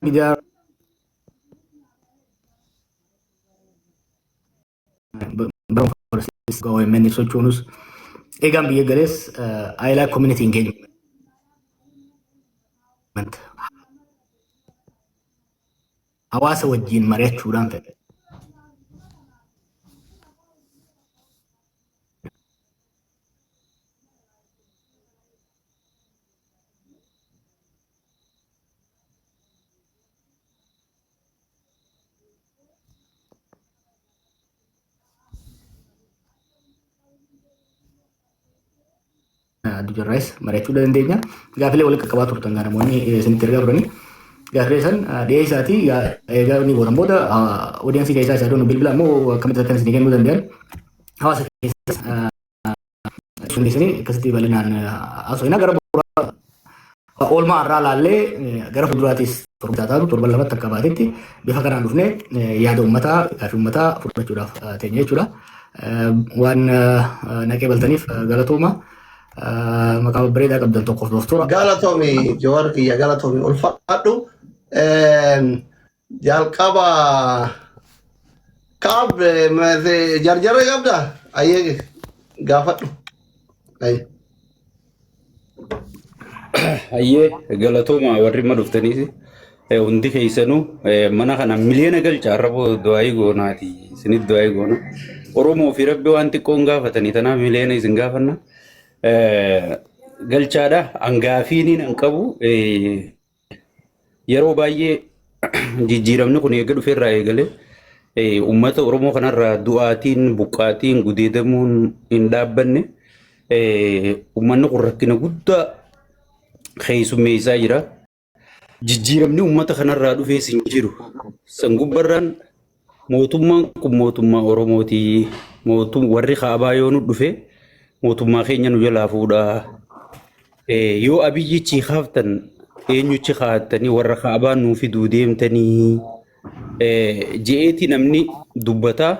Miidiyaa OMN sochoonus eegaan biyya galees, I like community engagement. Hawaasa wajjin mari'achuudhaan fedha. Addunyaarraayis mari'achuu dandeenya. Gaafilee walitti qaqqabaa turtan namoonni isinitti ergaa turanii. Gaafilee san dhiyeessaatii egaa ni gootan booda audience keessaa isaa doonu bilbila immoo akkamitti akkan isinii kennuu danda'an hawaasa keessas dandeessanii akkasitti bal'inaan haasofna. Gara oolmaa har'aa laallee gara fuulduraatis 7 taatu torban lamatti akka baatetti bifa kanaan dhufnee yaada uummataa, gaaffii uummataa fudhachuudhaaf teenya jechuudha. Waan naqee baltaniif galatooma. Maqaa babbareedaa qabdan tokkoof dooftora. Galatoomi Jawaar kiyya, galatoomi, ulfaadhu. Jalqaba kaab jarjarra qabda, ayyee gaafadhu. Ayyee. Hayyee, galatooma warri amma dhuftaniis hundi keessanuu mana kana miliyoona galcha. Har'a booda du'aayii goonaati, isinit du'aayii goona. Oromoo fi Rabbi waan xiqqoon gaafatanii, tanaaf miliyoona isin gaafanna. Galchaadha hangaafiiniin hin qabu. Yeroo baay'ee jijjiiramni kun eega dhufeerraa eegalee uummata Oromoo kanarraa du'aatiin, buqqaatiin, gudeedamuun hin dhaabbanne. Uummanni kun rakkina guddaa keessummeessaa jira. Jijjiiramni uummata kanarraa dhufees hin jiru. San gubbarraan mootummaan kun mootummaa Oromooti. Warri kaabaa yoo nu dhufe mootummaa keenya nu jalaa fuudhaa. Yoo Abiyyichi kaaftan eenyuchi kaa'attanii warra kaabaa nuu fiduu deemtanii je'eeti namni dubbataa.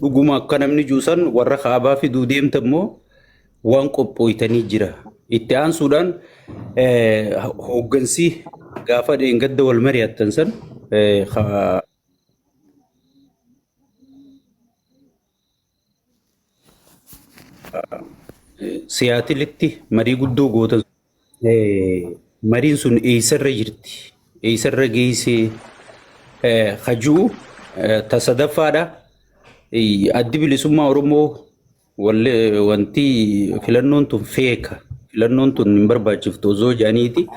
Dhuguma akka namni juusan warra kaabaa fiduu deemtan immoo waan qophooytanii jira. Itti aansuudhaan hooggansi gaafa dheengadda wal mari'attan san Siyaatilitti marii guddoo gootan, mariin sun eessarra jirti? Eessarra geessee hajuu ta sadaffaadha. Addi Bilisummaa Oromoo wanti filannoon tun feeka, filannoon tun hin barbaachiftu osoo jedhaniiti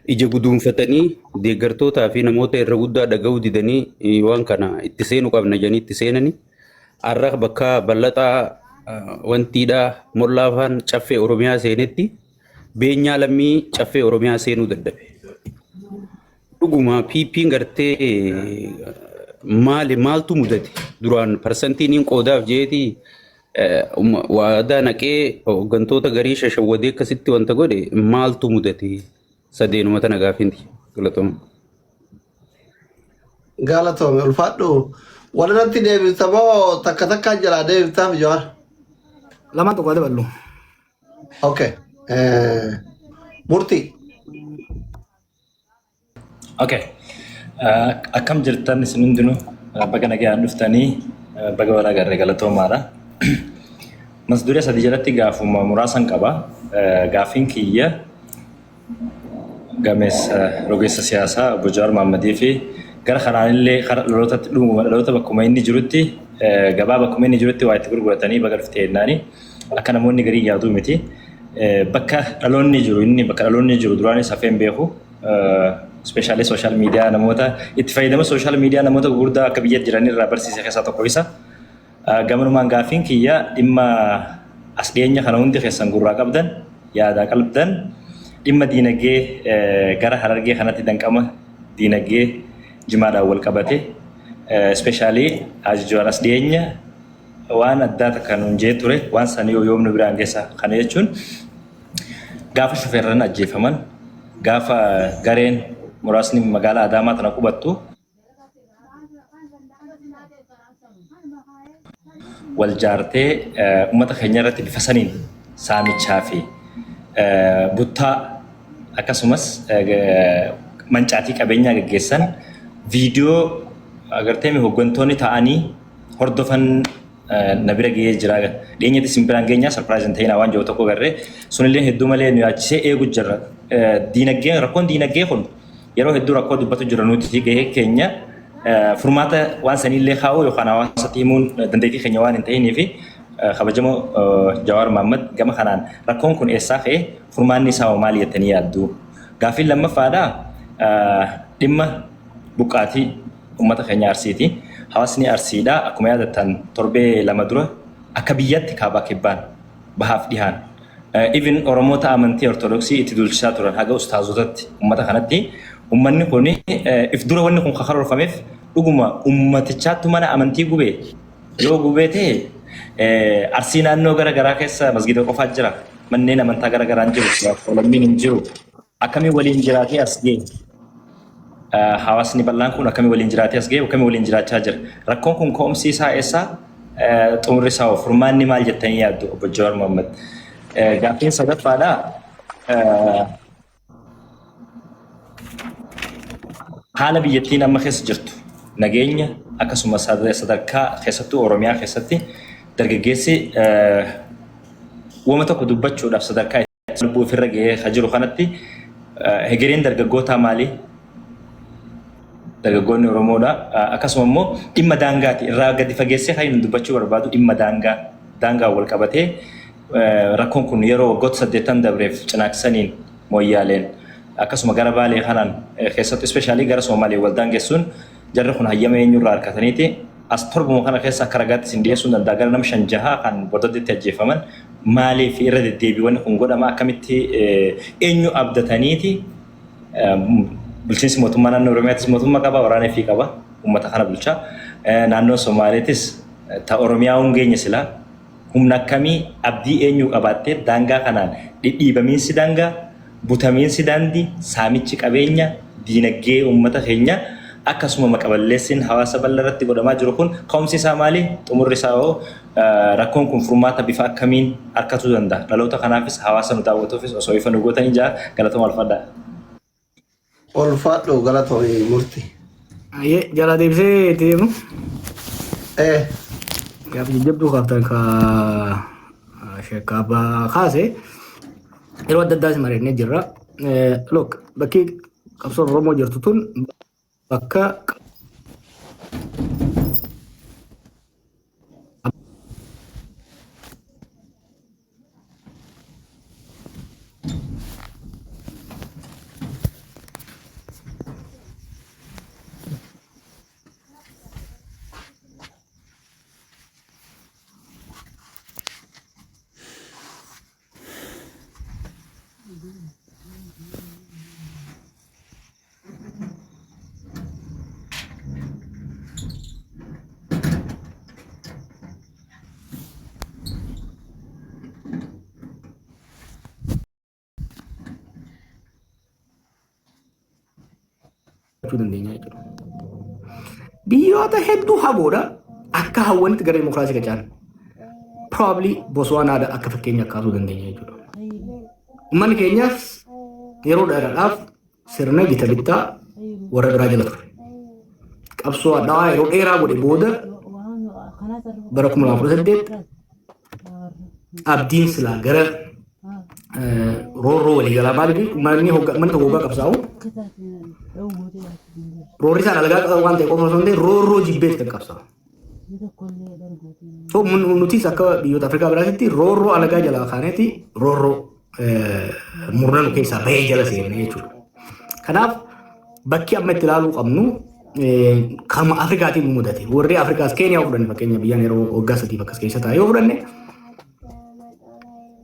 ija guduunfatanii deeggartootaa fi namoota irra guddaa dhaga'uu didanii waan kana itti seenuu qabna jedhanii itti seenanii har'a bakka bal'ataa wantiidha mollaafaan caffee Oromiyaa seenetti beenyaa lammii caffee Oromiyaa seenuu dadhabe. Dhuguma PP'n gartee maali, maaltu mudate? Duraan parsantiin hin qoodaaf jeeti waadaa naqee hooggantoota garii shashawwadee akkasitti wanta godhe, maaltu mudate? Sadeenuma tana gaafinti, galatooma. Galatoomi, ulfaadhu. Walirratti deebifta moo takka takkaan jalaa deebiftaaf, Jawaar? Lamaan tokko haa daballu. Okay. Murtii. Okay. Akkam jirtan isin hundinuu? Baga nagaan dhuftanii, baga wal agarre, galatoomaadha. Mas duree sadii jalatti gaafuma muraasan qaba. Gaaffiin kiyya gameessa rogeessa siyaasaa obbo Jawaar Mohammadii fi gara kanaanillee kara dhalootatti dhuguma dhaloota bakkuma inni jirutti gabaa bakkuma inni jirutti waa itti gurguratanii baga dhufte jennaani, akka namoonni garii yaaduu miti. Bakka dhaloonni jiru, inni bakka dhaloonni jiru duraanis hafee hin beeku. Especially social media, namoota itti fayyadama social media namoota gurguddaa akka biyya jiran irraa barsiise keessaa tokko isa. Gamanumaan gaaffiin kiyya dhimma as dhiyeenya kana hundi keessan gurraa qabdan, yaadaa qalbdan, dhimma diinagdee gara Harargee kanatti danqama diinagdee jimaadhaan wal qabate, especially Haji Jawaar as dhiyeenya waan addaa takka nuun jee ture, waan san yoo yoom nu biraan geessa? Kana jechuun gaafa shufeerran ajjeefaman, gaafa gareen muraasni magaalaa Adaamaa tana qubattu wal jaartee uummata keenya irratti bifa saniin saamichaa fi buttaa akkasumas Mancaatii qabeenyaa gaggeessan viidiyoo agartee hooggantoonni ta'anii hordofan na bira gahee jira. Dhiyeenyatti isin biraan geenyaa surprise hin ta'inaa waan jiru tokko garree sunillee hedduu malee nu yaachisee eegu jirra. Diinagdee, rakkoon diinagdee kun yeroo hedduu rakkoo dubbatu jira. Nuti gahee keenya furmaata waan saniillee kaa'uu yookaan hawaasatti himuun dandeettii keenya waan hin ta'inii fi kabajamoo Jawaar Mahaammad, gama kanaan rakkoon kun eessaa ka'e, furmaanni isaa hoo maali jettanii yaaddu? Gaaffiin lammaffaadha, dhimma buqqaatii uummata keenya Arsiiti. Hawaasni Arsiidha akkuma yaadattan torbee 2 dura akka biyyatti kaabaa kibbaan, bahaaf dhihaan, even Oromoota amantii Ortodoksii itti duulchisaa turan haga ustaazotatti uummata kanatti. Uummanni kun if dura wanni kun karoorfameef dhuguma uummatichaattu mana amantii gubee yoo gubee ta'e, Arsii naannoo gara garaa keessa masgida qofaa jira. Manneen amantaa gara garaan jiru. Lammiin hin jiru. Akkamiin waliin jiraatee as ga'e? Hawaasni bal'aan kun akkamii waliin jiraatee as ga'e? Akkamii waliin jiraachaa jira? Rakkoon kun ka'umsi isaa eessa? Xumurri isaa hoo? Furmaanni maal jettanii yaaddu, obbo Jawaar Mohammad? Gaaffiin sadaffaadha. Haala biyyattiin amma keessa jirtu, nageenya akkasuma sadarkaa keessattuu Oromiyaa keessatti dargaggeessi wama tokko dubbachuudhaaf sadarkaa lubbuu ofirra gahee kan jiru kanatti, hegereen dargaggootaa maali? Dargaggoonni Oromoodha. Akkasuma immoo dhimma daangaati. Irraa gadi fageessee kan inni dubbachuu barbaadu dhimma daangaa. Daangaan wal qabatee rakkoon kun yeroo waggoota 80 dabreef Cinaaksaniin, Mooyyaaleen, akkasuma gara Baalee kanaan keessattuu especially gara Soomaaliin wal daangessuun, jarri kun hayyama eenyurraa harkataniiti as torbuma kana keessa akka ragaatti isin dhiyeessuu danda'a, gara nama shan jaha kan bordoddeetti ajjeefaman maaliif irra deddeebii wanni kun godhama? Akkamitti, eenyu abdataniiti? Bulchiinsi mootummaa naannoo Oromiyaatis mootummaa qaba, waraana fi qaba, uummata kana bulchaa. Naannoon Somaaleetis ta Oromiyaa hungeenya silaa humna akkamii, abdii eenyuu qabaattee daangaa kanaan dhidhiibamiinsi daangaa, butamiinsi daandii, saamichi qabeenya, diinagdee uummata keenya, akkasuma maqaballeessiin hawaasa bal'aa irratti godhamaa jiru kun ka'umsi isaa maali? Xumurri isaa hoo? Rakkoon kun furmaata bifa akkamiin argatuu danda'a? Dhaloota kanaafis hawaasa nu daawwatuufis osoo ifa nu gootanii jaa. Galatoma, alfadhaa. Ulfaadhu, galatoomii murti. Ayyee, jala deebisee itti deemu. Gaafa jajjabduu kaaftan ka sheekkaa kaase yeroo adda addaas mari'annee jirra. Look, bakki qabsoon Oromoo jirtu tun bakka jechuu dandeenya jechuudha. Biyyoota hedduu hagoodha akka hawwanitti gara dimokiraasii qacaan. Probably Botswanaadha akka fakkeenya kaasuu dandeenya jechuudha. Uummanni keenyas yeroo dheeraadhaaf sirna gita bittaa warra biraa jala ture. Qabsoo hadhaawaa yeroo dheeraa godhe booda bara 2018 abdiin silaa gara roorroo waliigalaa, maaliif manni manni tokko hoggaa qabsaa'u roorri isaan alagaa waan ta'e qofa osoo hin ta'in roorroo jibbeet kan qabsaa'u. So nutis akka biyyoota Afrikaa biraatitti roorroo alagaa jalaa kaaneeti roorroo murna nu keessaa bahee jala seenne jechuudha. Kanaaf bakki amma itti ilaaluu qabnu kanuma Afrikaatiin nu mudate. Warri Afrikaas Keeniyaa fudhanne, fakkeenya biyyaan yeroo waggaa 3f akkas keessa taa'e yoo fudhanne,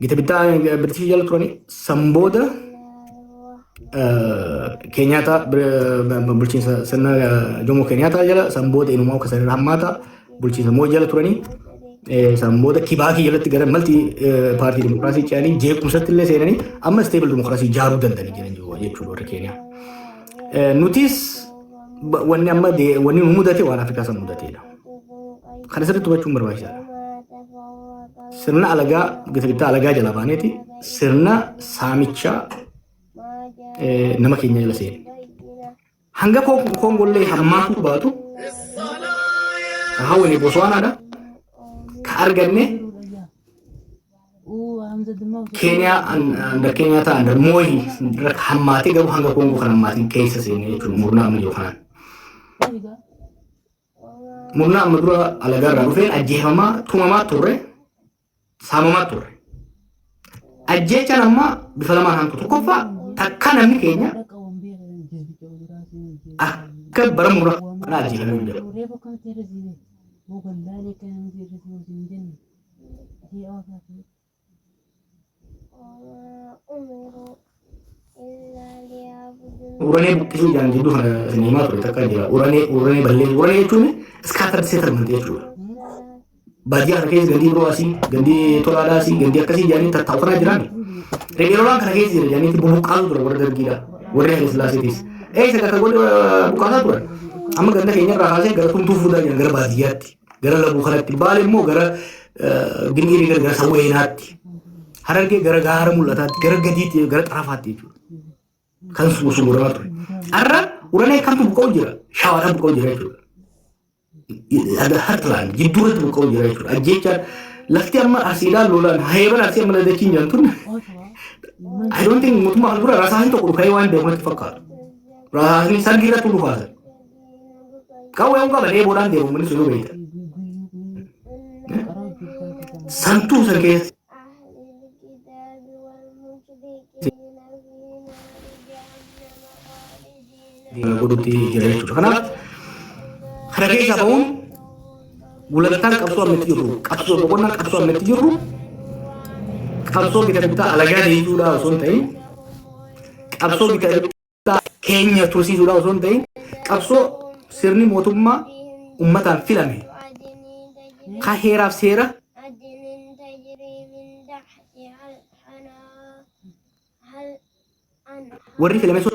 gita bittaa Biritishii jala turani, san booda Keenyaataa bulchiinsa sirna Jomo Keenyaataa jala, san booda inumaa akka sanirra hammaata bulchiinsa Mooyi jala turanii, san booda Kibaakii jalatti gara multi party dimokiraasii ce'anii jeequmsatti illee seenanii amma stable dimokiraasii ijaaruu danda'anii jiran jechuudha warri Keeniyaa. Nutis wanni amma wanni nu mudate waan Afrikaa san mudateedha. Kana sirriitti hubachuun barbaachisaadha. Sirna alagaa, gita bittaa alagaa jalaa baaneeti sirna saamichaa nama keenya jala seene. Hanga Koongollee hammaatu baatu ka hawwine Botswanaadha. Ka arganne Keeniyaa under Keeniyaa ta'a under Mooyi hammaatee garuu hanga Koongoo kan hammaatiin keessa seene jechuudha murnaa amma jiru kanaan. Murnaa amma dura alagaarraa dhufeen ajjeefamaa tumamaa turre saamamaa turre. Ajjeechaan amma bifa lamaan hantu tokkoffaa takka namni keenya akka bara murnaa kanaa ajjeefamee hin beeku. Uranee buqqisuu jedhan jidduu kana isin himaa ture takka jira. Uranee uranee balleessu. Uranee jechuun scattered settlement jechuudha. Baadiyyaa kana keessa gandii biroo asii, gandii tolaadhaa asii, gandii akkasii jedhanii tattaa'u kanaa jiraani. Riphee lolaan kana keessa jira jedhanii bubuqqaasu ture warra dargiidha. Warri Haile Sillaaseetis. Eessa akka godhe buqqaasaa turan. Amma ganda keenya irraa kaasee gara tumtuu fuudhaa jiran gara baadiyyaatti. Gara labuu kanatti. Baale immoo gara gingirii gara gara sawweenaatti. Harargee gara gaara mul'ataatti, gara gadiitti, gara xarafaatti jechuudha. Kan suuramaa ture. Har'a uranee kamtu buqqa'u jira? Shawaadhaan buqqa'u jira jechuudha. Heartland jidduurratti buqqa'u jira jechuudha. Ajjeechaan lafti amma arsiidhaan lolaan heeban arsii amma ladachiin jiran tun I don't think mootummaa kana dura rasaasni tokko dhuka'ee waan beeku natti fakkaatu. Rasaasni sargii irratti dhukaasan. Qawwee hin qaban eeboodhaan deemu manni sun beekta. Santuu san keessa godhutti jira jechuudha. Kanaaf kana keessaa ba'uun gulantaan qabsoo ammatti jirru qabsoo boqonnaan qabsoo ammatti jirru qabsoo gita bittaa alagaa deebisuudhaa osoo hin ta'in qabsoo gita bittaa keenya tursiisuudhaa osoo hin ta'in qabsoo sirni mootummaa ummataan filame ka heeraaf seera warri filame sun